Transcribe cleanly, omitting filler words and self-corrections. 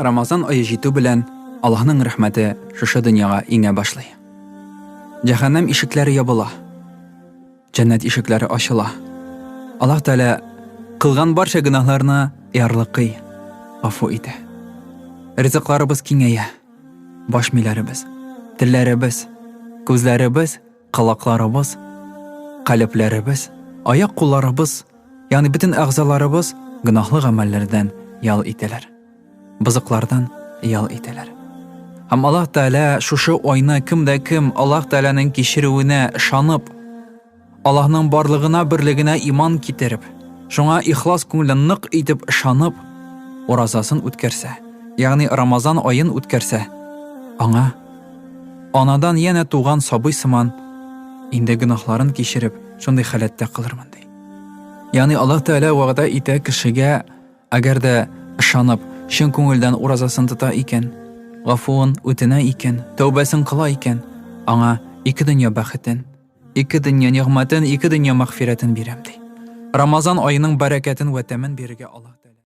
Рамазан ае җитү белән Аллаһның рәхмәте шушы дөньяга иңә башлый. Җәһәннәм ишекләре ябыла. Җәннәт ишекләре ачыла. Аллаһ Тәгалә кылган барча гөнаһларны ярлыкый, гафу итә. Ризыкларыбыз киңәя. Баш миләребез, телләребез, күзләребез, колакларыбыз, калебләребез, аяк-кулларыбыз, ягъни бөтен әгъзаларыбыз гөнаһлы гамәлләрдән ял итәләр. Бозыклардан ял итәләр. Һәм Аллаһ Тәгалә шушы айны кем дә кем Аллаһ Тәгаләнең кичерүенә ышанып, Аллаһның барлыгына, берлегенә иман китереп, шуңа ихлас күңелдән нык итеп ышанып, уразасын үткәрсә, ягъни Рамазан аен үткәрсә, аңа анадан янә туган сабый сыман инде гөнаһларын кичереп, шундый халәттә кылырмын ди. Ягъни Аллаһ Тәгалә вәгъдә итә кешегә, әгәр дә ышанып, чын күңелдән уразасын тота икән, гафуын үтенә икән, тәүбәсен кыла икән, аңа ике дөнья бәхетен, ике дөнья нигъмәтен, ике дөнья мәгъфирәтен бирәм ди. Рамазан аеның бәрәкәтен вә тәмен бирергә Аллаһ.